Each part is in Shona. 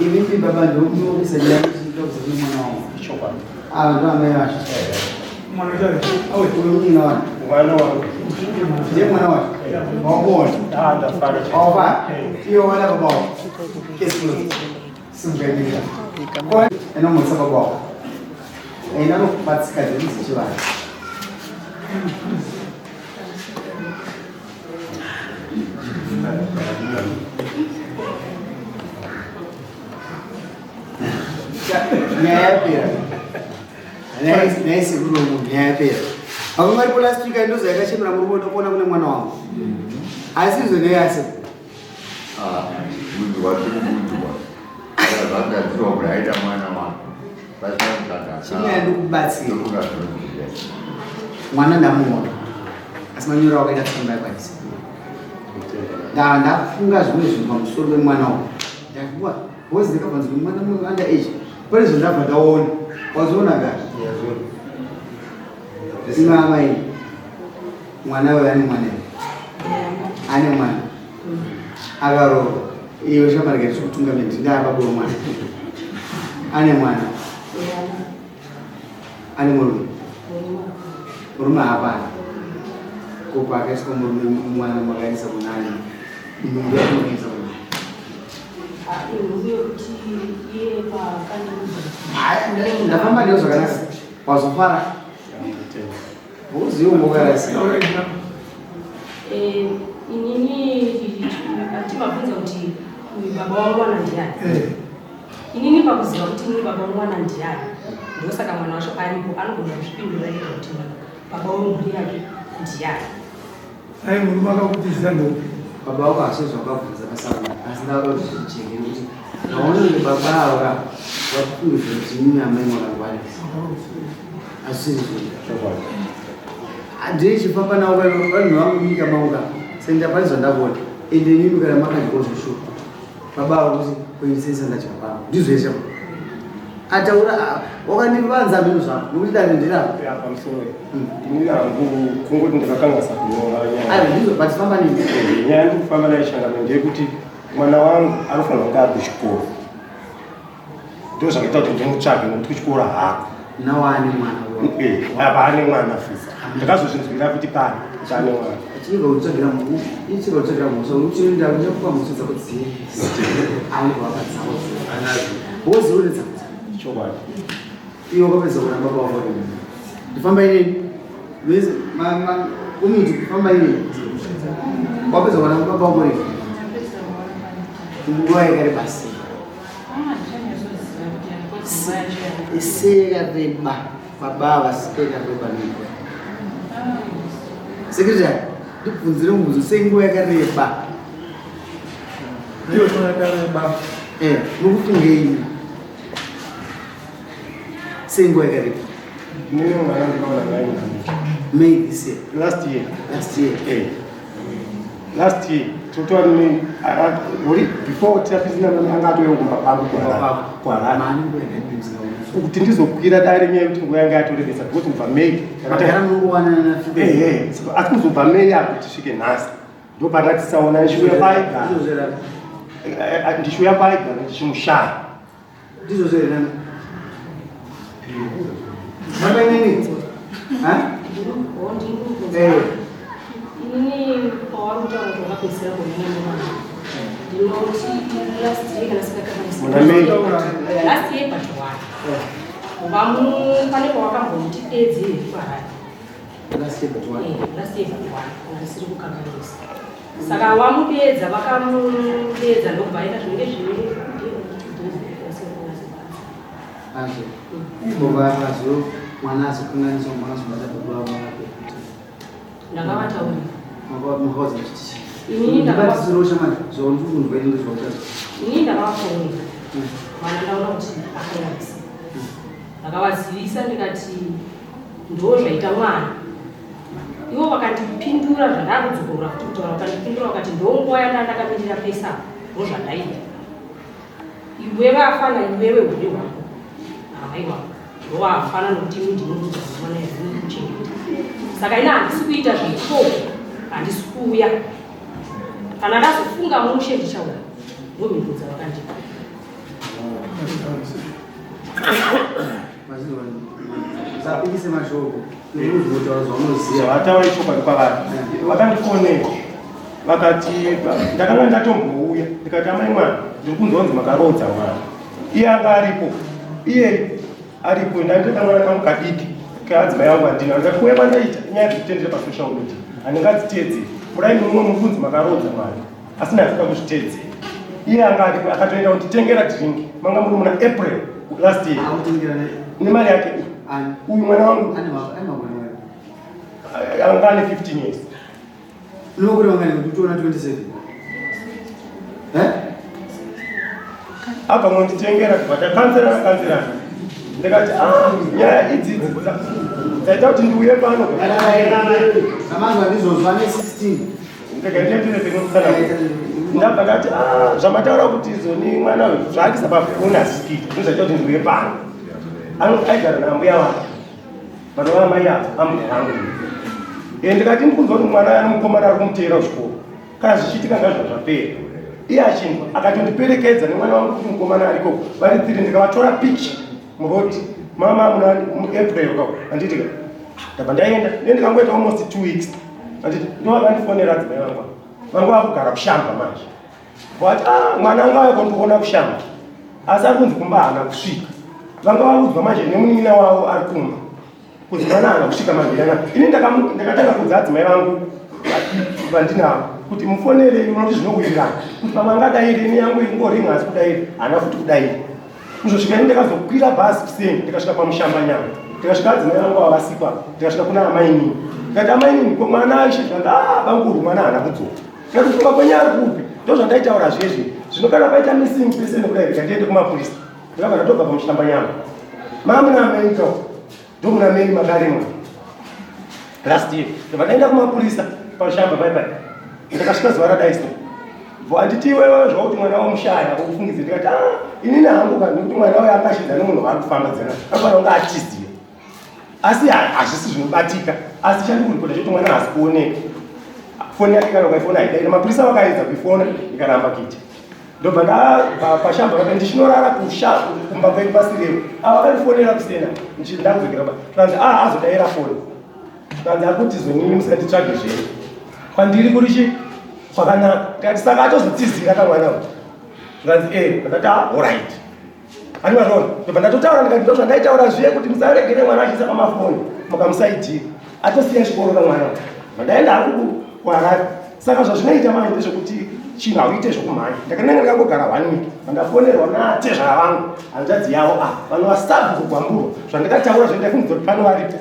Imimi baba ndomunokuisa nyaya kuti ndokuza kune mwana wangu. Chokwadi. Ava ndo amai vacho. Mwana wacho. Awe uyu munin'ina wake. Mwana wangu. Ndiye mwana wake. Wakuona. Ah, ndafara. Wafa. Iye wana baba wako. Case closed. Simgaimira. Kwa enomutsa baba wako. Ena nokubatsika dzedu dzechivanhu. Nyaya yapera. Nhai sekuru wemunhu nyaya yapera. Vamwe varipo last week ndozo yakachemera murume ndokuona kune mwana wangu. Asi izvo nei asi? Ah, munhu watiri kunzwa zvagadzirwa kuti aita mwana wake pasina kutanga Chinyaya ndikubatsira. Mwana ndamuona. Asi manyoro wakaita tsamba yakwanisa. Nda ndafunga zvimwe zvinhu pamusoro pemwana uyu. Ndakuwa boys ndakabvanza kuti mwana mwe under age. Pane zvandabva ndaona. Wazoona ka? Ima amai. Mwana uyu ane mwana here? Ane mwana. Akaroorwa. Iwe shamwari kaiti kutungamira ndindaa baba wemwana. Ane mwana. Ane murume. Murume hapana. Ko pakaiswa murume mwana makaisa kunani? Munhu yakaisa kunani? Hayi, ndafamba ndiyo zvakanaka. Wazofara. Uzive ungokarasi. Eh, inini atimabvunza kuti uyu baba wamwana ndiani inini pakuziva kuti inini baba wamwana ndiani ndosaka mwana wacho aripo anogona kuzvipindura ega kuti baba wemhuri yake ndiani Ai murume akakutiza ndoupi? Baba wako hasizvo zvakabvunza pasamu asi ndauda kuti zvicheke nekuti ndaona kuti baba ava vakuudza kuti imimi amai makangwarisa asi zviri ndichifamba navo vanhu vangu munyika mangu ka senda pane zvandakuona ende imimi kana makadyawo zveshuwa baba ava kuti kuisesa ndadya pano ndizvo izvo ataura wakandivanza mhino zvako nokuti dare ndirako Ya, pamusoro. Ini hangu kungoti ndakakanganisa kunyora nyaya. aiwa ndizvo but famba nini Nyaya ndiri kufamba nayo changamire ndeyekuti mwana wangu anofanira kunge ari kuchikoro. Ndozvakaita kuti ndimutsvage nekuti kuchikoro haako. nawo ane mwana Eh, apa ane mwana futi. Ndakazozvinzwira kuti pano kuti ane mwana. Ichibva kutsvagira mhosva, ichibva kutsvagira mhosva, uchienda uchakupa mhosva dzako dzese. Anenge wakadzako dzese. Woziva une dzako dzako. Chokwadi. Iwe wakapedza kuramba baba wako nini. Ndifamba inini. Vese ma ma umiti kufamba inini. Wapedza kuramba baba wako nini. Nguva yakareba sei? Sei yakareba baba ava sei yakareba nenguva. Secretary, ndibvunzire mubvunzo sei nguva yakareba? Ndiyo yakareba. Eh, nokufungei? Sei nguva yakareba? Inini mwana ndikaona naye May this year, last year. last year. Eh. Last year totora ne uri before tirapisina anga atouya kumba kwangu kuHarare. Kuharare. Mani nguva yakareba musingaoni. Kuti ndizokwira dare nyaya yekuti nguva yanga yatorebesa because kubva May Magara munongowanana na Eh, eh, saka asi kuzobva May apo tisvike nhasi ndopandatisaona ndichiuya paigara Ndizvo zvera. ndichiuya paigara ndichimushaya Ndizvo zvera nani. Baba inini. Ha? Eh. Inini pauri kutaura kuti wakapedzisira kuonana nemwana ndinoti last year kana singakakanisi Muna May. last year but one pane pawakamboti edzi here kuHarare Last year but one. Eh, last year but one kana ndisiri kukanganisa saka wamupedza vakamupedza ndokubva aita zvinenge zvine Azvo. Baba azo mwana azokanganiswa mwana azobata baba wake. Ndakavataurira. Makaudza kuti Inini ndibatisiro shamani zvauri kunzwa ini ndozvautaura. Inini ndakavafonera. Mwana ndaona kuti akanganisa. Ndakavazivisa ndikati ndo zvaita mwana. Ivo vakandipindura zvandakudzokorora futi kutaura, vakandipindura vakati ndonguva yanda ndakamirira pesa apa, ndozvandaida. Iwewe afana iwewe hure hwako amai wako ndowafana nokuti ini ndinomuudza mwana kuchengeta. Saka ini handisi kuita zveikoko, handisi kuuya. Kana ndazofunga mushe ndichauya. Ndomhinduro dzavakandipa. Usapikise mashoko, unozotaura zvaunoziva. Zvavataura ichokwadi kwavari. Vakandifonera vakati ndakanga ndatombouya, ndikati amai mwana ndiri kunzwa kunzi makaroodza mwana. Iye anga aripo, iye aripo, ndaitoita mwana kangu kadiki keadzimai vangu andina. Ndikati kuuya kwandaita inyaya dzekutendera pasocial media, handingadziteedzeri. Kudai mumwe muri kunzi makaroodza mwana, asi ndasida kuzviteedzera. Iye anga aripo akatoenda kunditengera drink, manga muri muna April last year. Akutengera ne Nemari yake ani uyu mwana wangu ane makore mangani? Anga ane 15 years. Une makore mangani kuti utiona 27? Eh? Abva monditengera kubva takanzerana kanzerana, ndikati ah, nyaya idzi idzi dzaita kuti ndiuye pano. Samazwa ndizvozvo, ane 16. Ndikaitetinepenosana ndabva ndati ah, zvamataura kuti izoni mwana uyu zvaakisa pafoni asisikiti, ndozvaita kuti ndiuye pano. Aigara naambuya wake vanova amai avo, ambuya vangu. Ndikati ndikunzwa kuti mwana ane mukomana ari kumuteera kuchikoro, kana zvichiitika ngazva zvapera. Iye achinzwa akatondiperekedza nemwana wangu kuti mukomana ariko, vari tiri, ndikavatora pichi muroti mama muna muApril kako, handiti ka? Ndabva ndaenda ne ndikangoita almost 2 weeks, handiti? Ndo vakandifonera adzimai vangu, vangu vakugara kushamba manje, vati ah, mwana anga auya kondiona kushamba, asi ari kunzi kumba haana kusvika. Vanga vaudzwa manje nemunin'ina wavo ari kumba kuti mwana haana kusvika manhirana. Ini ndakatanga kuudza adzimai vangu vandinavo kuti mufonerei, unoti zvinowirirana kuti pamwe angadairi, ini yangu ingoringa asi kudairi haana futi kudairi. Kuzosvika ini ndakazokwira bhazi kuseni, ndikasvika pamushamba nyama, ndikasvika adzimai vangu vavasikwa, ndikasvika kuna amainini, ndikati amainini, ko mwana aishe? Zvanzi a banguru, mwana haana kudzoka. Ndikati kufunga kwenyu ari kupi? Ndo zvandaitaura zvezvi zvino, kana paita missing person kudai, ndikatiende kumapurisa. Ndakabva ndatobva pamushamba nyama mamuna America, ndomuna Mary makarimwa last year. Ndobva ndaenda kumapurisa pashamba pai pai, ndakasvika zuva radai so, handiti iwewe zvakuti mwana wamushaya ukufungidze? Ndikati a inini hangu ka, nekuti mwana uyo angashidza nemunhu waari kufamba dzana, anofanira kunge atiziva, asi hazvisi zvinobatika. Asi chandikuripota chekuti mwana haasi kuoneka, foni yake kana ukaifona haidairi. Mapurisa vakaedza kuifona ikaramba kuita. Ndobva ndabva pashamba kapa ndichinorara kumba kwedu pasirevo. Ava vakandifonera kusena ndakudzokera ba, kanzi a azodaira foni, kanzi akuti zonini musanditsvage zvenyu, kwandiri kuri chi kwakanaka. Ndikati saka atozotizira kamwana uyu? Zvikanzi e. Ndakati a alright, ani mazvaona. Ndobva ndatotaura ndikati ndo zvandaitaura zviye kuti musaregere mwana achiisa pamafoni, mukamusaitira atosiya chikoro kamwana. Bva ndaenda hangu kuHarare. Saka zvazvinoita manje ndezvekuti chinhu hauite zvokumhanya. Ndakananga ndakangogara one week, vandafonerwa natezvara vangu, hanzvadzi yavo a vanova sabhuku kugwamburo. Zvandakataura zvendaifungidzwa kuti pano varipo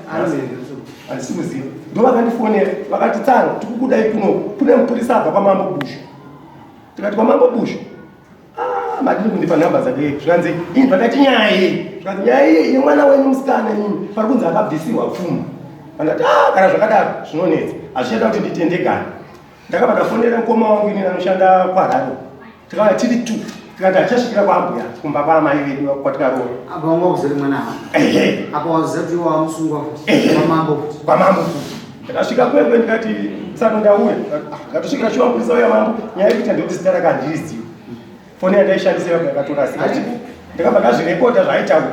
handisi kuziva. Ndo vakandifonera vakati tsano tikukudai kuno, kune mupurisa abva kwamambo Bushu. Tikati kwamambo Bushu? Ah, madini kundipa nhamba dzake? Zvikanzi ini ndakati nyaya iyi, zvikanzi nyaya iyi yemwana wenyu musikana inini, pari kunzi akabvisirwa pfuma. Andati ah, kana zvakadaro zvinonetsa, hazvichaita kuti nditendegane. Ndakabva ndafonera mukoma wangu inini anoshanda kwaHarare, tikauya tiri two, tikati hatichasvikira kwaambuya, kumba kwaamai vedu kwatikaroora. Apa wanga wakuzere mwana havo. Ehe. Apa waziva kuti iwe wamusungwa futi. Ehe. Kwamambo futi. Kwamambo futi. Ndakasvika kwekwe, ndikati saka ndauya. Ndakatosvikira shuwa mupurisa uya, mambo, nyaya yekuita ndekuti zita rake handirizivi, foni yandaishandisira yakatorasika. Ndakabva ndazvirekodha zvaaitaura.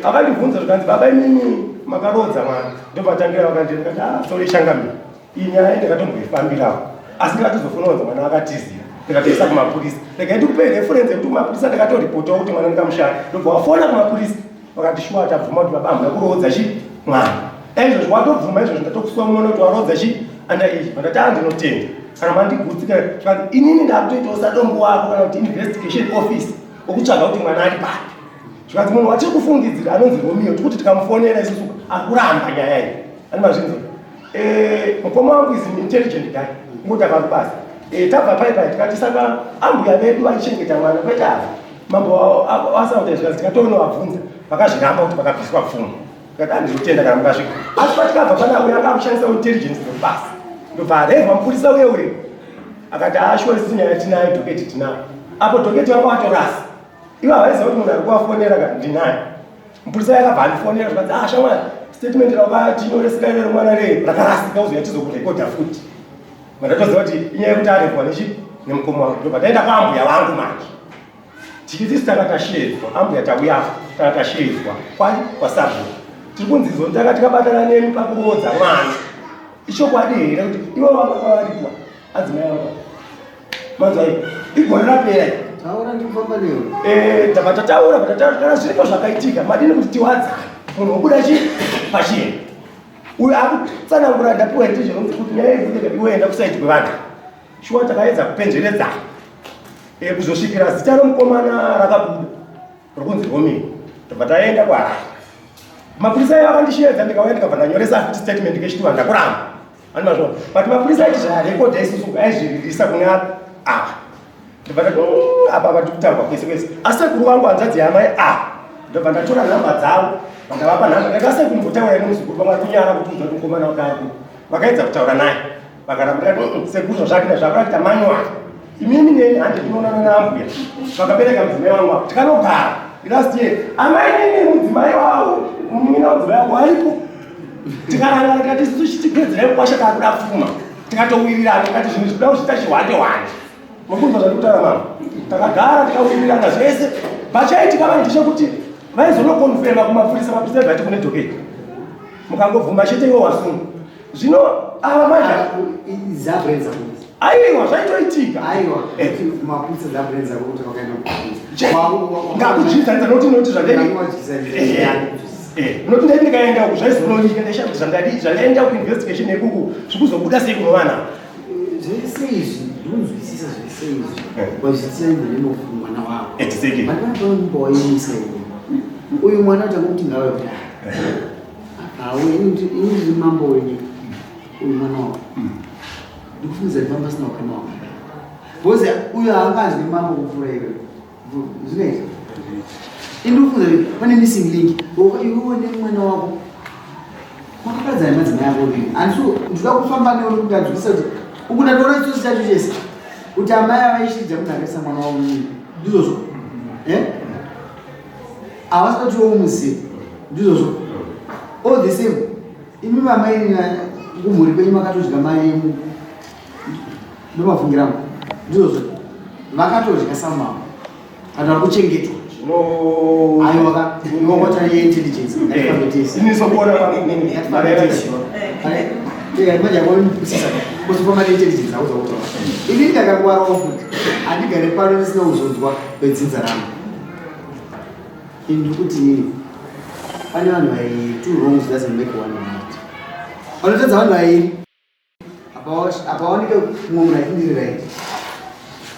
Akandibvunza zvikanzi baba imimi makaroodza mwana? Ndopatangira vakandi. Ndikati ah, sorry changamire, iyi nyaya ndakatomboifambirawo, asi ndakatozofona kunzi mwana akatizira, ndikatoisa kumapurisa. Regai ndikupe reference yekuti kumapurisa ndakatoripotawo kuti mwana ndikamushaya. Ndobva wafona kumapurisa, vakati shuwa tabvuma kuti baba hamuna kuroodza chi mwana. Izvozvo watobvuma izvozvo, ndatokusuwa mumwe kuti waroodza chi anda izvi. Vandati a ndinotenda kana mandigutsika. Zvikanzi inini ndakutoitawo sadombo wako kana kuti investigation office okutsvaga kuti mwana ari papi. Zvikanzi munhu watiri kufungidzira anonzi Romeo, tikuti tikamufonera isusu akuramba nyaya iyi, ani mazvinzwa? Mukoma wangu is an intelligent guy, ngoti akakubasa. Tabva pai pai, tikati saka ambuya vedu vaichengeta mwana kwete ava. Mambo asauta zvikanzi tikatonovabvunza vakazviramba kuti vakabviswa pfuma. Tikati handizotenda kana mukasvika. Asi patikabva pana uyo anga akushandisa intelligence dzebasa. Ndobva arevha mupurisa uye uye. Akati ashuwa isi nyaya tinayo dhoketi tinayo. Apo dhoketi vanga vatorasa. Ivo havaiziva kuti munhu ari kuvafonera kana ndinaye. Mupurisa yakabva andifonera zvikanzi ah shamwari statement rakatinyoresera iro mwana rei rakarasika uzoya tizokurekodha futi. Mandatoziva kuti inyaya yekuti arevwa nechi nemukoma wangu. Ndobva taenda kwaambuya vangu manje. Tichiti tanga tashedzwa, ambuya tauya tanga tashedzwa kwai kwasabhuku. Tiri kunzi izvo tanga tikabatana nemi pakuroodza mwana. Ichokwadi here kuti ivo vanga kwavaripwa adzimai vangu. Manzwa igore rapera. Taura ndikufamba newe. Eh, tabva tataura, tataura kana zviripo zvakaitika, madini kuti tiwadzane. Munhu wobuda chi pachena. Uyu akutsanangura ndapiwa intelligence kuti nyaya iyi iwe enda kusaidi kwevanhu. Shuwa takaedza kupenjeredzana. Kuzosvikira zita romukomana rakabuda rokunzi Romeo. Tobva taenda kuHarare. Mapurisa ayo akandisheedza ndikauya ndikabva ndanyoresa futi statement kechituva ndakuramba. Ani mazvona. But mapurisa aiti zvarekodha isusu aizviririsa kune ava. Ndobva ndati apa apa tikutaurwa kwese kwese. Asi sekuru vangu hanzvadzi yamai ava. Ndobva ndatora nhamba dzavo. Ndakavapa nhamba. Ndakati sekumbotaura nemuzukuru pamwe ari kunyara kuti udza kuti mukomana wake ari kupi. Vakaedza kutaura naye. Vakaramba ndikati sekuru zvazvakuita zvakuratidza manual. Imimi neni hande tinoonana naambuya. Vakabereka mudzimai wangu apo. Tikanogara. Last year. Amai nini mudzimai wavo. Munin'ina mudzimai wangu aripo. Tikarangana tikati isusu chitipedzera kwasha takuda pfuma. Tikatowirirana tikati zvinhu zvikuda kuzviita chihwande hwande. Mukunzwa zvandikutaura mama. Takagara tikawirirana zvese. Pachaitika manje ndechekuti vaizonokonfirma kumapurisa, mapurisa aibva ati kune dhoketi. Mukangobvuma chete iwe wasungwa. Zvino ava manje Zabrenza kuti. Aiwa zvaitoitika. Aiwa mapurisa zabrenza kuti vakaenda kupurisa. Ngakudzvidzanidza nokuti noti zvandai. Noti ndai ndikaenda uku zvaizononika ndaisha kuti zvandadi zvandaenda ku investigation yekuku zvikuzobuda sei kunovana. Zvese izvi ndinonzwisisa zvese izvi. Wazviitira in the name of mwana wako. Exactly. But pana panombowaimisa iwe. Uyu mwana utangomuti ngave kudai. Awe ini ndiri mambo wenyika. Uyu mwana wako. Ndikufungidzira kuti pamba pasina ukama wakadai. Because uyu haanganzwi mambo kupfuura iwe. Zvinoita. Ini ndikufungidzira kuti pane missing link. Iwewe nemwana wako makaparadzana nemadzimai ako rini. Handisi ndinoda kufamba newe kuti anzwisisa kuti uku ndatoona chitsotsi chacho chese. Kuti amai avaishiridza munhu akaisa mwana wavo munyika. Ndizvozvo. Eh? Havasi kuti iwe umuzive. Ndizvozvo. All the same, imi vamai kumhuri kwenyu makatodya mari yemu ndomafungira angu. Ndizvozvo. Vakatodya somehow. Kana vari kuchengetwa. Aiwa ka, iwe intelligence. Ngatifambe tese. Ini sokuona kwangu Ngatifambe tese. Manje akonipusisa. Kusifamba neintelligence auza kutaura. Ini ndakangwarawo futi. Handigare pano ndisina kuzonzwa kwedzinza rangu. Ini ndiri kuti nini pane vanhu vairi, two wrongs doesn't make one right. Vanotadza vanhu vairi apaoneke mumwe munhu achindiri right.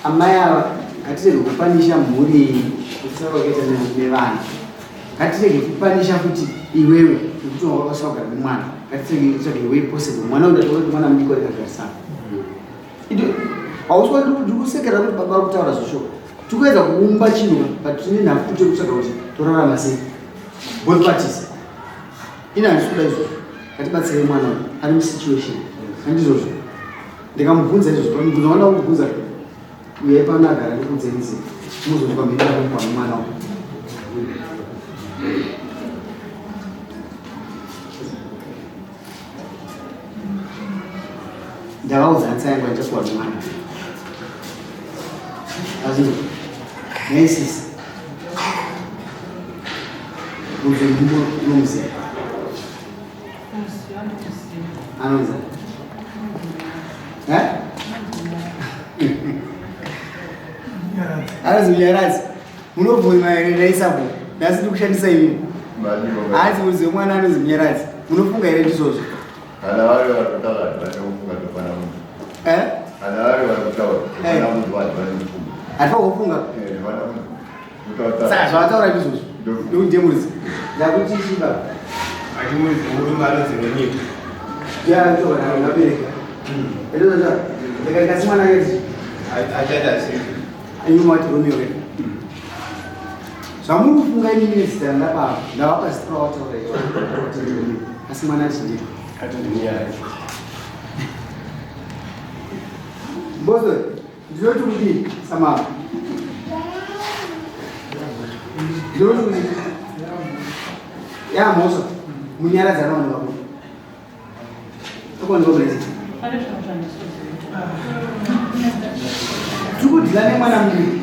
Amai ava ngatirege kupanisha mhuri iyi kusara kwakaita nevana. Ngatirege kupanisha futi iwewe nekuti wanga wakasara kugara nemwana. Ngatirege kutsvage way possible. Mwana uyu ndatoona kuti mwana mudiki wakagarisana. Hausi ndikusekera kuti baba vari kutaura zveshuwa. Tikuedza kuumba chinhu but tine nhafu kuti kutsvaga kuti torarama sei. Both parties. Ini handisi kuda izvozvo. Ngatibatsirei mwana uyu ari musituation. Handizvozvo. Ndikamubvunza izvozvo, pamubvunza wanda kumubvunza uyai pano agara ndikuudzei nzira. Muzonzwa mhinduro yakamukwana mwana uyu. Ndavaudza hanzi yangu yandichapiwa nemwana. Azvinzwa. Nesisi. Muzvimbo unomuziva. Anonzi. Eh? Anonzi Munyaradzi. Munobvuma here ndaisapo? Nhasi ndikushandisa imimi. Hanzi muridzi wemwana anonzi Munyaradzi. Munofunga here ndizvozvo? Kana vari vari kutaura vane kufunga tofana munhu. Eh? Kana vari vari kutaura tofana munhu vanhu vane kufunga. Hatifanirwi kufunga. Eh, vana munhu. Kutaura. Saka zvavataura ndizvozvo. Ndokuti ndiye muridzi. Ndakuti chiba. Ati muridzi murume anonzi Romeo. Ndiye anotaura naye vabereka. Ndozvo. Ndikati kasi mwana akati Achaita sei? Anyuma wati Romeo wega. Zvamuri kufunga inini nezita randapa ndavapa zita rawataura iwe asi mwana ati ndii Ati ndimunyaradzi. Mbozo, ndinoti kudii samava? Ndinoti kudii? Ya mhosva, munyaradzi anowanikwa kupi? Akawanikwa kuna zita. Pane zvimwe zvandisizoita. Tiri kudhila nemwana mudiki.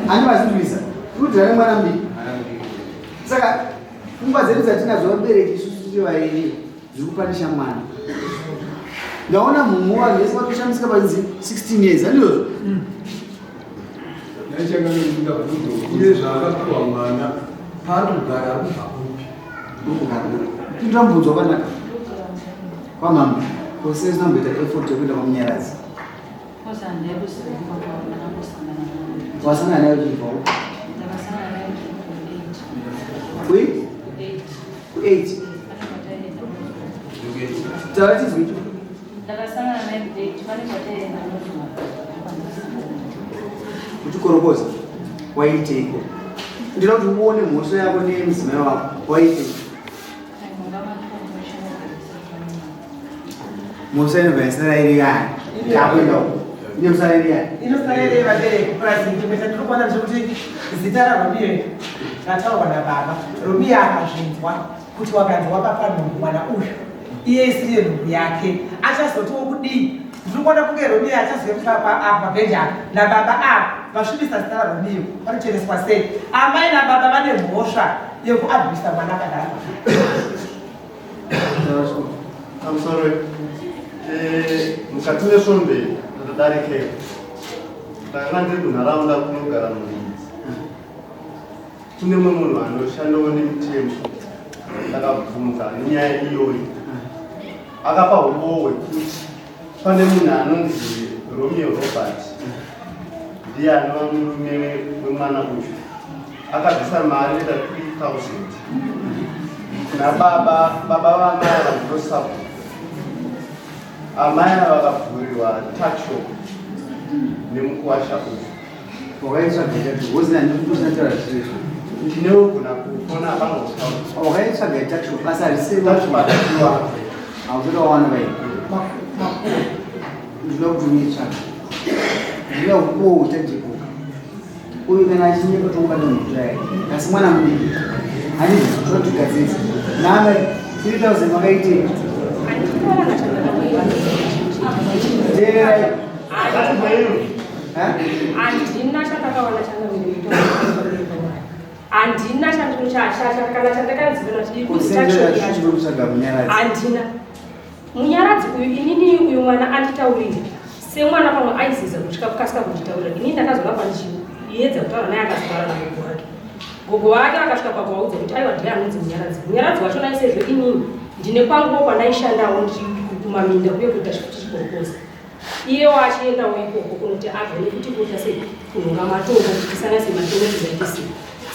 Ani vazinzwisa? Tiri kudhila nemwana mudiki. Saka pfungwa dzedu dzatinadzo vabereki isusu tiri vairi zviri kupanisha mwana. Ndaona mumwe vanhu vese vatoshamisika panzi 16 years handizvozvo? Iye zvaakapiwa mwana paari kugara ari kubva kupi? Pindura mubvunzo wakanaka. Kwamama, ko sei usina kumboita effort yekuenda kwaMunyaradzi? Kozi handai kuziva kumba kwavo, ndakangosangana navo. Wasangana naye uchibva uko? Ndakasangana naye ndiri ku8. Kui? Ku8. Ku8. Pane kwataienda muzuva. Taura tizwe. Ndakasangana naye ku8, pane kwataienda muzuva. Uchikorokoza waiteiko? Ndinoda kuti uone mhosva yako nemudzimai wako waitei? Ainhonga matombo echinogarisa. Mhosva inobva yasara iri yani. Ndakuenda uko. Inosara iri yani. Inosara iri vabereki plus chimwe chandiri kuona ndechekuti zita raRomeo rataurwa nababa. Romeo akazvinzwa kuti wakanzi wakapa nhumbu mwana uyu iye isiri yenhumbu yake achazotiwo kudii? Ndiri kuona kunge Romeo achazoenda apa pabhenji apa nababa ava vasvibisa zita raRomeo vanocheneswa sei? Amai nababa vane mhosva yekuabhisa mwana akadaro. I'm sorry. Mukati mesvondo ratadarikeyo ndakanga ndiri kunharaunda kunogara muridzi. Kune mumwe munhu anoshandawo nemitemo. Ndakabvunza nenyaya iyoyi. Akapa umbowo hwekuti pane munhu anonzi Romeo Robert ndiye anova murume wemwana uyu. Akabvisa mari inoita 3000 kuna baba baba vamai ava ndosabhuku. Amai ava vakabvuriwa tuckshop nemukuwasha uyu. Wakaitsvaga tuckshop, wosina usina taura zvisizvo. Ndinogona kufona apangotaura. Wakaitsvaga tuckshop basa risiri Tuckshop akatiwa. Hausati wawana vai. Ndinoda kuti unoitsvaga. Ndinoda kupuwa utajepuka. Uyu kana achinyepa tomuba nemhosva yake. Asi mwana mudiki. Handiti toda tigadzirisa. Nana 3000 makaitei? Handinoona chandakaona. Teererai. Handina chandakaona chandakaita. Handina chandinochashasha kana chandakanzivana kuti Kusenzera chiri kutsvaga munyaradzi. Handina. Munyaradzi uyu inini uyu mwana anditaurire. Semwana pamwe aiziza kutya kukasika kunditaurira. Inini ndakazoona pandichiedza kutaura naye akazotaura nagogo wake. Gogo wake akasvika pakuvaudza kuti aiwa ndiye anonzi Munyaradzi. Munyaradzi wacho naye sezvo inini ndine kwanguwo kwandaishandawo ndiri kumaminda uye kuita chikorokoza. Iyewo achiendawo ikoko kunoti agone kuti kuita sei kunhonga matombo kuti tisanganise matombo tizaite sei.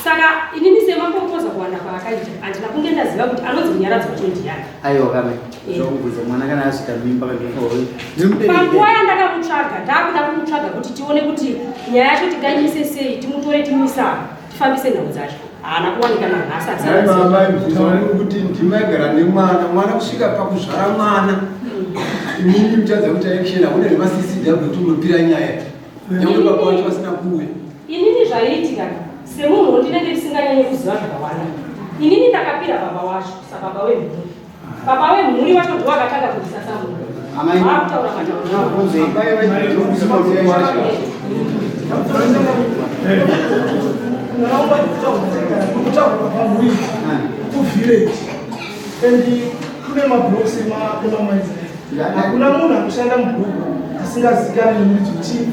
Saka inini semakorokoza kuwanda kwaakaita handina kunge ndaziva kuti anonzi Munyaradzi wacho ndiani. Aiwa kame. Zvakubvunza mwana kana asvika mimba kandifowe. Ndiri mubereki. Panguva yandakamutsvaga ndakuda kumutsvaga kuti tione kuti nyaya yacho tingayimise sei timutore timuisana tifambise nhau dzacho. Haana kuwanika nanhasi Nhai mama, taura kuti ndimaigara nemwana, mwana kusvika pakuzvara mwana. Inini muchadza kuti action hakuna zvemaCCW kuti unopira nyaya. Nyangwe baba vacho vasina kuuya. Inini zvaiitika semunhu ndinenge ndisinganyanyi kuziva zvakawanda. Inini ndakapira baba wacho sababa wemhuri. Baba wemhuri wacho ndiwo akatanga kundisasa munhu. Amai, Vaakutaura matauriro. Nharaunda kutaurwa pamhuri kuvillage and kune mablocks emamines. Hakuna munhu anoshanda mubhuku asingazikanwi nemuridzi wechii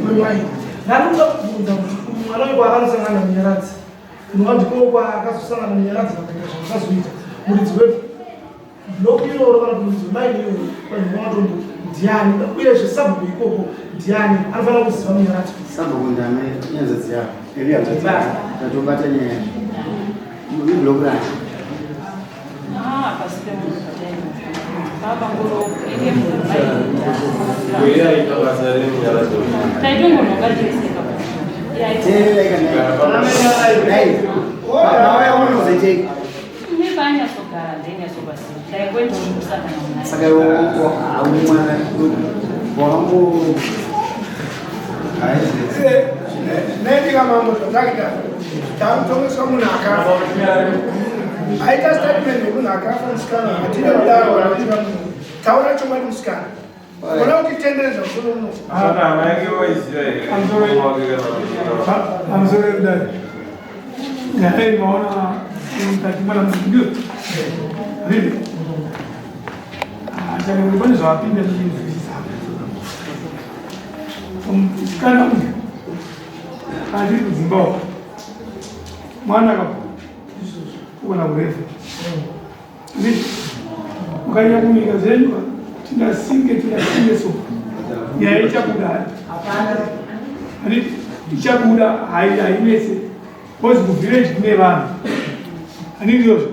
wemine. Ndanoda kubvunza kuti uyu mwana uyu kwaakanosangana naMunyaradzi unova ndiko kwaakazosangana naMunyaradzi vakaita zvavakazoita muridzi weblock iroro kana kuti muridzi wemine iyoyo panhu pamatombo ndiani uyezve sabhuku ikoko ndiani anofanira kuziva Munyaradzi. Sabhuku ndame nyanzadzi yako. Tatobata nyaya yacho. Iblock racho. Ah, pasi pemunhu pataenda. Baba ngoro ine munhu Uye aita basa remunyaradzi. Taitongonhonga tese papa. Saka mwana wangu naitika mambo zvataita tamutongeswa munhu akafa aita statement yemunhu akafa musikana hatine kudaro vanatika munhu taura chokwadi musikana ona kuti tendereza musoro muno. Pamusoro yekudai nyaya iyi maona mukati mwana munhu riri chakati pane zvavapinda zviinzwisisa musikana uyu atiri kudzimba uku mwana akakura kugona kurefa mukanyanya kunyika zvenyu tingasinge tingasinge so nyaya ichabuda handiti ichabuda hainetse because kuvillage kune vanhu handiti izvozvo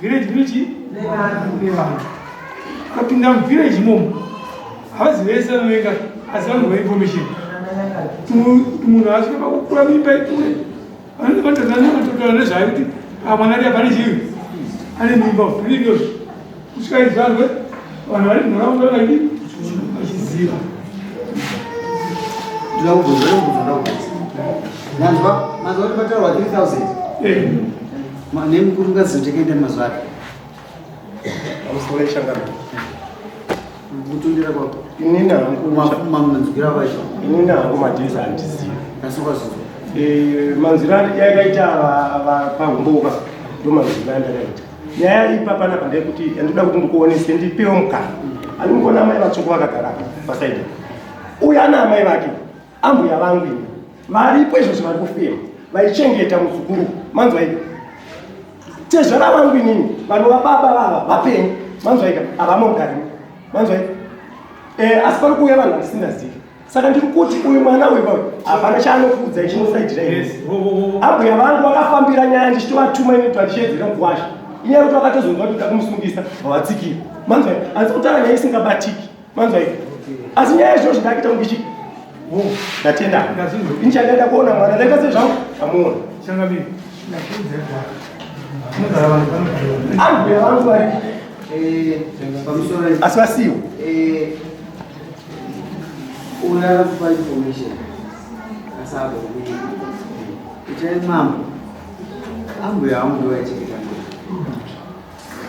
village kune chii kune vanhu ukapinda muvillage imomo havazi vese vanovenga asi vanhu vainformation munhu asvika pakukura mimba ikure vanototaura nezvayo kuti mwana ari pane chii ane mimba handiti kusvika izvarwe vanhu vari munharaunda vakadi vachiziva. Ndinokubvunza ndinokubvunza ndinokubvunza. Manzwa manzwa kuti pataurwa 3000 nemukuru ngazotekaenda mazuva ake. Pamusoro yeshangano. Kutondera kwako. Inini hangu Manzwira kwacho. Inini hangu madhezi handizivi. Asi ukazvinzwa. Manzwiro yakaita pahumboka ndo manzwiro andakaita. Nyaya iri panapa ndeyekuti ndinoda kuti ndikuonese ndipewo mukana. Andingoona amai vatsvuku vakagara pasaidi. Uyu ana amai vake ambuya vangu ini varipo izvozvo vari kufema vaichengeta muzukuru manzwa ika tezvara vangu inini vanhu vababa vava vapenyu manzwa ika havamogari manzwa ika asi pari kuuya vanhu vandisingazivi. Saka ndiri kuti uyu mwana uyu uyu hapana chaanokuudza chinosaidira ini. Ambuya vangu vakafambira nyaya ndichitovatuma ini kuti vachiyedzera mukuwasha. Inyaya yekuti vakatozonzwa kuti kumusungisa vavatsikira. Manzwa ika handisi kutaura nyaya isingabatiki manzwa ika asi nyaya izvozvo ndakuita kunge chii ndatenda ini chandaida kuona mwana ndaita sezvangu amuona ambuya vangu vari Pamusoro asi vasiwo. Uyo akakupa information asabva kunyika. Itai mambo. Ambuya vangu ndo vaichengeta mwana.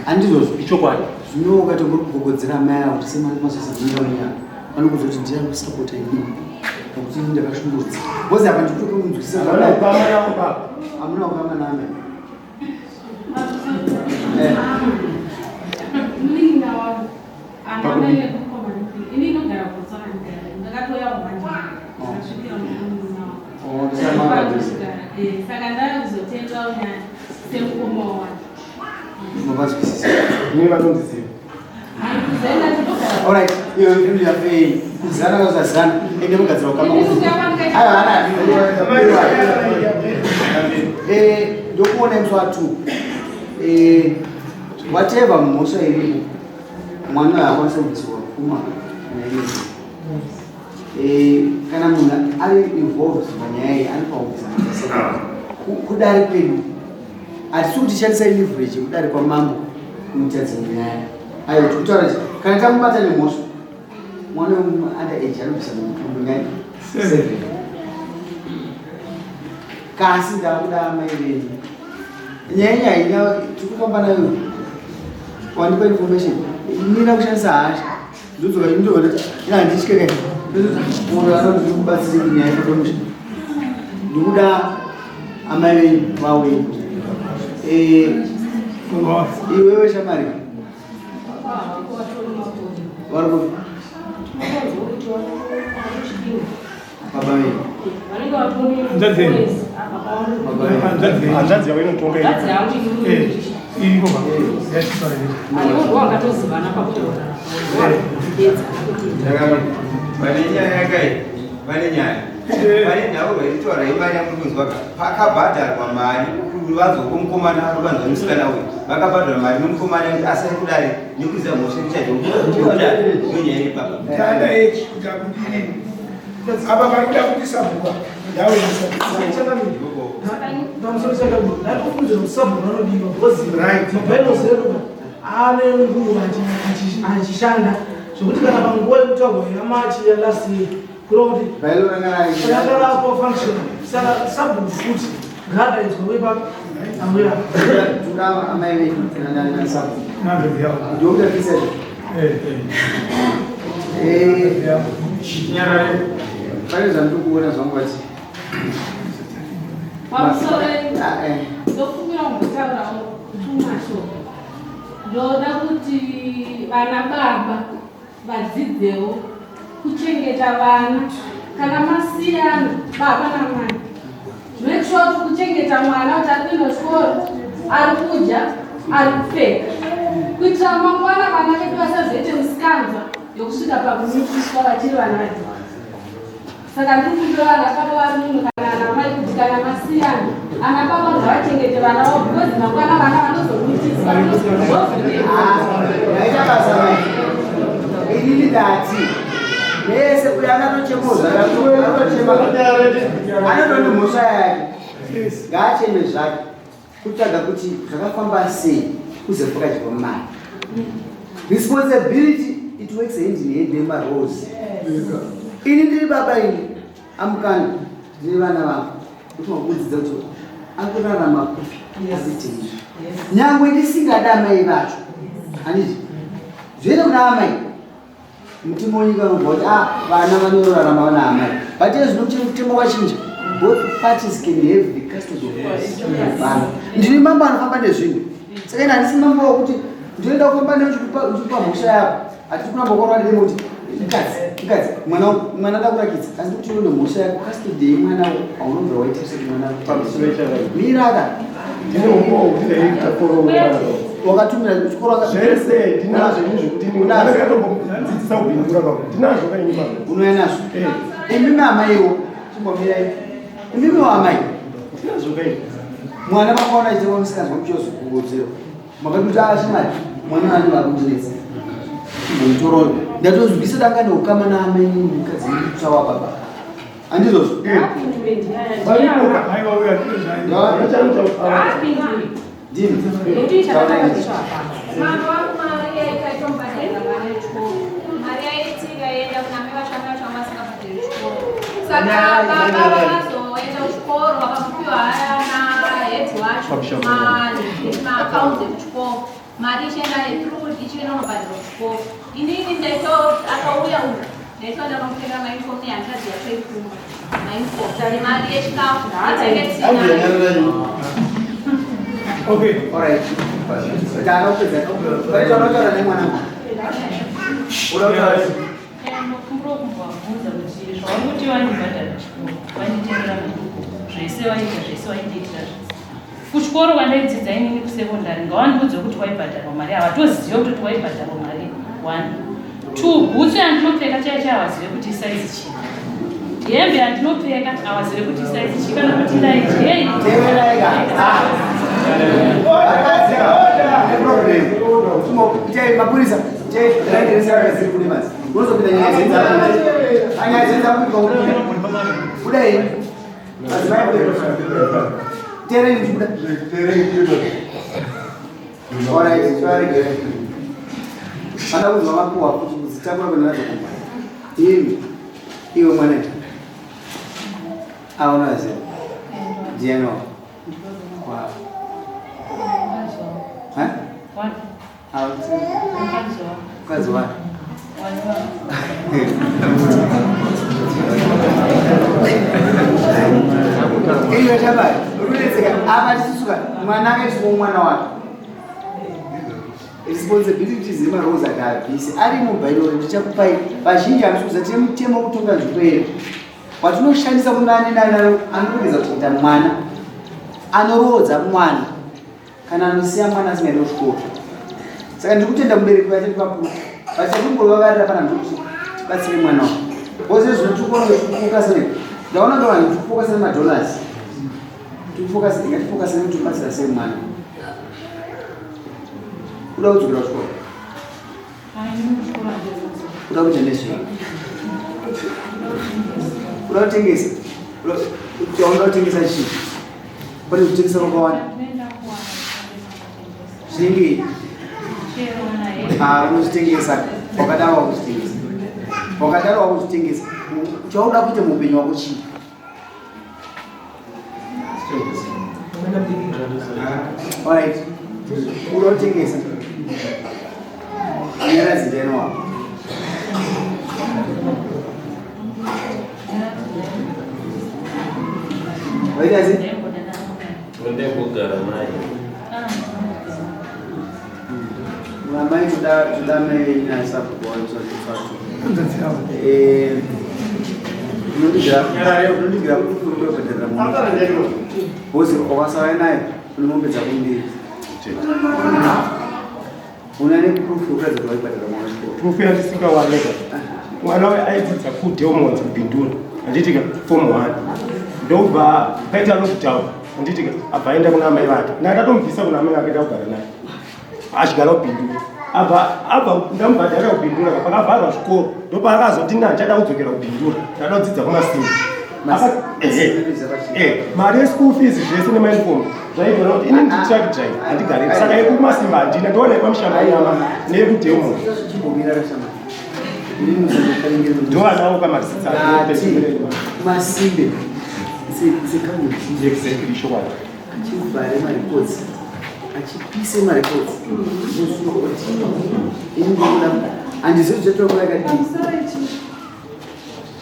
Handizvozvo. Ichokwadi. Zvino ukatongori kugogodzera amai avo kuti semari masasa dzinoenda kunyika. Vanokuudza kuti ndiani kusapota inini. Nokuti ini ndakashungurudzika. Because apa ndikutoda kunzwisisa Hamuna ukama navo baba. Hamuna ukama name. Munin'ina wangu ana mai vekukoma ini inogara Botswana ndakatouya manje ndakasvikira munin'ina Oh, ndisama wangu saka ndakuzotengawo nyaya semukoma wake. Mavazwisisa. Ini vanondiziva. Kuzoenda tinogara Alright, iyo ndio yafei. Kuzana kuzazana. Ende mugadzira ukama. Aiwa ana. Ndokuona musi wa 2. Whatever mhosva iripo. Mwana uyu akwanisa kubviswa pfuma naye. Kana munhu ari involved panyaya iyi anofanira kubvisa mhosva. Kudare kwedu hatisi kuti shandisai leverage yekudare kwamambo kuita dzimwe nyaya. Aiwa tikutaura kuti kana tamubata nemhosva mwana under age anobvisa munyaya 7. Kasi ndakuda amai venyu. Nyaya iyi haina tikufamba nayo. Wandipa information. Nina kushandisa hasha. Ndodzoka ndodzoka ina handitye kai. Munhu anoti ndikubatsire kunyaya yepamusha. Ndikuda amai venyu vauye. Iwewe shamari. Vari kupi? Baba venyu. Hanzvadzi yavo inotonga Hanzvadzi yangu iriko ba. Aliwo wakatozivana pakuti Vane nyaya yakai, vane nyaya, pane nhau vaitaura imari yamuri kunzwa ka pakabhadharwa mari vanzwa kwomukomana vanzwa musikana uyu vakabhadharwa mari nomukomana kuti asari kudare nekuziva mhosva ichadokudare ndonyaya iri papa. Tanda echi kuti abudirire. Apa pari kuda kuti sabhuka. Ndatofunzira kuti sabhuku anodiwa because mabylaws edu ane nguva achishanda zvekuti kana panguva yekutaurwa yaMarch yalast year, kureva kuti Bylaw ranga ranga rapa function. Saka sabhuku futi ngaadaidzwa wepa ambuya. Toda amai vedu nasabhuku ndokutapisa. Pane zvandiri kuona zvangu vati Pamusoro, ndokumbira kumbotaurawo tumashoko. Ndoda kuti vana baba vadzidzewo kuchengeta vana. Kana masiyana baba namai, make sure kuti kuchengeta mwana, kuti ari kuenda kuchikoro, ari kudya, ari kupfeka, kuitira mangwana vana vedu vasazoite musikanzwa yokusvika pakumitiswa vachiri vana vadiki. Saka ndiri kumbira vana baba vari muno kana ana mai kuti kana masiyana, ana baba ngavachengete vana vavo, because mangwana vana vanozomitiswa. Yaita basa mai. Inini ndati mese uyo akatochema, zvakatochema, anotoni mhosva yake, ngaacheme zvake, kutsvaga kuti zvakafamba sei kuzepakadyiwa mari. Responsibility, it works hand in hand nemaroles. Ini ndiri baba, ini amukana, ndine vana vangu, kuti makudzidza kuti akurarama kupi, akuitei, nyangwe ndisingada amai vacho, handiti zvinoita kuna amai. Mutemo wenyika unobva kuti ah, vana vanorarama vana amai, but iye zvino mutemo wachinja. Both parties can have the custody of vana. Ndini mambo anofamba nezvinhu, saka ine handisi mambo wekuti ndinoenda kufamba neuchikupa mhosva yako. Hatisi kuramba kwaura ndemo kuti mukadzi, mukadzi, mwana, mwana ndakurakidza, asi kuti une mhosva yako. Custody yemwana haunobva waita sekuti mwana miraka. Ndine umbowo kuti ndaiita wakatumira kuchikoro. Zvese ndinazvo ini, zvekuti ndakatombodzidzisa kubhindura kako, ndinazvo kaini baba. Unouya nazvo. Imimi amaiwo, chimbomirai. Imimi wamai, ndinazvo kaini. Mwana makaona achiita musikanzwa muchizokurudziro, makati kuti ashamari mwana ani vakundinetsa, chimbomutororo. Ndatozwisa danga neukama naamai, mukadzi mutsva wababa, handizvozvo? Aiwa, uya. Ndimi. Mambo wangu, mari yaikaitombadharira mari yechikoro, mari yaiti ikaenda kuna mai vacho, amai vacho vanga vasingabhadhari chikoro. Saka baba vakazoenda kuchikoro, vakapiwa haya nahead wacho maakaunti ekuchikoro, mari ichienda through, ichienda unobhadhara kuchikoro. Inini ndaito akauya uyu, ndaitoenda nomutenga mauniform nehanzvadzi yacho ikumba mauniform nemari yechikafu atenge tinayo. Okay. Alright. Tano kupedza. Pane chaunotaura nemwana? Uda kutaura? Ndokumbira kumbovabvunza kuti zvauri vandibhadhara chikoro, vanditengera mabhuku, zvese vaita, zvese vaindiitira zvese kuchikoro kwandaidzidza inini kusekondari, ngavandiudze kuti waibhadharwa mari. Havatozive kutoti waibhadharwa mari. One, two, bhutsu yandinopfeka chaiyo chaiyo havazive kuti isaizi chii, hembe yandinopfeka havazive kuti isaizi chii, kana kuti ndaidyei. Teverai ka. Problem. Itai mapurisa. Itai raenderesa kune basi. Unozopinda nyaya dzenza. Nyaya dzenza kuitwa kupinda. Kudai. Madzimai kudai. Tereni kuda. Alright, twaregera. Vada kunzwa makuhwa kuti kudzitakura kuenda nadzo kumba. Imi. Iwe mwana. Aona zero. Ndiani wako? Kwa. Ha? Mukadzi wani? Iyo shamari, urikuneseka apa tisusuka mwana akaiswa mwana wake. Responsibilities emaroles akaabvisi ari mubylaw ndichakupai. Vazhinji hamusi kuziva, tine mutemo wekutonga nzvimbo yedu watinoshandisa kunani nani anoregedza kuchengeta mwana, anoroodza mwana, kana anosiya mwana asingaendi kuchikoro. Saka ndiri kutenda mubereki vachatipaputa vachakungovavarira pana ndokuti tibatsire mwana wako, because zvino tikuona tikufokasa ne ndaona nga vanhu tikufokasa nemadollars, tikufokasa, ngatifokasa nekuti tibatsira sei mwana. Uda kudzokera kuchikoro? Uda kuita nezvei? Uda kutengesa? Chaunoda kutengesa chii? Pane kutengesa kwakawanda. Zvinenge ah, unozvitengesa wakadaro wakuzvitengesa wakadaro wakuzvitengesa chaunoda kuita muupenyu wako chii? Alright. Unoda kutengesa nyara ziteno wako Waita sei? Ndekugara naye. Amai toda toda mai nasabhuku Eh unondigira unondigira kubhadharira mombe. Bozi wakasauya nayo une mombe dzako mbiri. Una neproof yekuratidza kuti waibhadhara mwana chikoro. Proof yandisingawaneka. Mwana uyu aidzidza kuDelmont kuBindura. Handitika form 1. Ndobva paita lockdown. Handitika abva aenda kuna amai vake. Ndakatomubvisa kuna amai vake ndakugara naye. Achigara kuBindura. Abva abva ndamubhadharira kuBindura pakavharwa zvikoro. Ndopaakazoti ndichada kudzokera kuBindura. Ndada kudzidza kuMasimba. Mari yeschool fees zvese nemauniform zvaigona kuti ini ndiri truck driver handigari saka yekumasimba handina ndoona yekwamushambanyama neyekudemo ndovanawo kamarisitsa Masimbe. It's a kind of exactly chokwadi. Achivhare marecords. Achipise marecords. Zvinosunga kuti ini ndinoda handizivi kuti chatora nguva yakadii. Pamusoro ichi,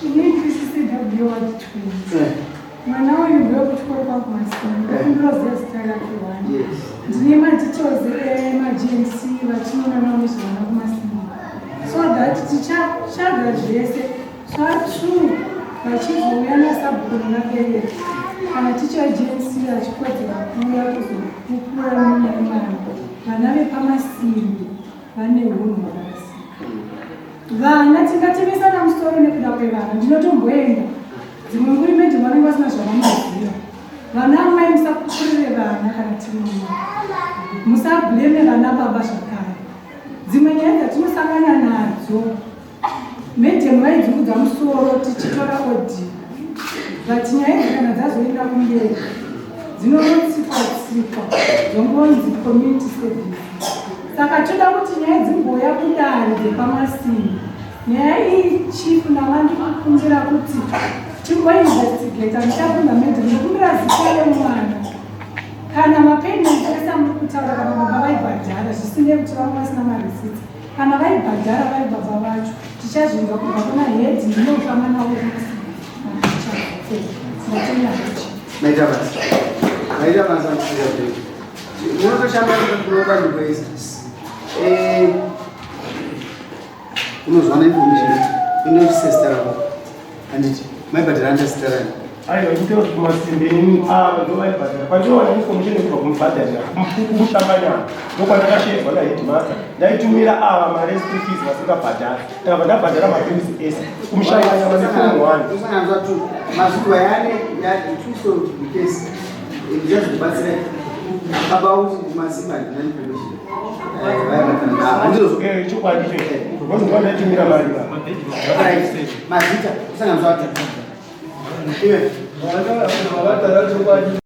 inini CCW ward 20. Mwana uyu ndewekuchikoro kwangu Masimba, ndinoziva zita rake wani. Ndine madetails emaGMC vatinoona navo nezvevana kuMasimba. So that tichatsvaga zvese zvatrue vachizouya nasabhuku nevabereki kana ticha GMC achikodzera kuuya kuzopupura munyaya yemwana. Vana vepaMasimbi vane hunhu hwakarasika. Vana tingatemesana musoro nekuda kwevana. Ndinotomboenda dzimwe nguva imagine vanenge vasina zvavanoziva. Vana amai musapupurire vana kana tiri mumba. Musablame vana baba zvakare. Dzimwe nyaya dzatinosangana nadzo madam vaidzungudza musoro tichitora audio. But nyaya idzi kana dzazoenda kumberi dzinonotsikwa tsikwa dzongonzi community service. Saka toda kuti nyaya dzimbouya kudare dzepaMasimba. Nyaya iyi chief ndavandikukumbira kuti timboinvestigata ndichapinda madam ndokumbira zita remwana. Kana mapayments ese amuri kutaura kana baba vaibhadhara zvisinei kuti vanga vasina mareceipts. Kana vaibhadhara vari baba vacho tichazvinzwa kubva kuna head ndinofamba navo Ndatenda zvacho. Maita basa. Maita basa mufira. Unotoshanda kunoba ndikuisa. Eh unozowana information inoisa zita rako. Handiti maibhadhara anda zita rani. Aiwa nditaura kuti kumasimba inini ava ndovaibhadhara pandinowana information yekubva kumubhadharira kumushambanyama ndokwandakashedzwa naheadmaster ndaitumira ava mari yeschool fees vasingabhadhari ndakabva ndabhadhara mabills ese kumushambanyama neform 1 Usanganzwa tu mazuva yane tuso case ndichazokubatsira baba kuti masimba handina information. Handizvo. Chokwadi ichocho because ndovandaitumira mari Right. Mazita usanganzwa tu. Iwe. Vakatara chokwadi.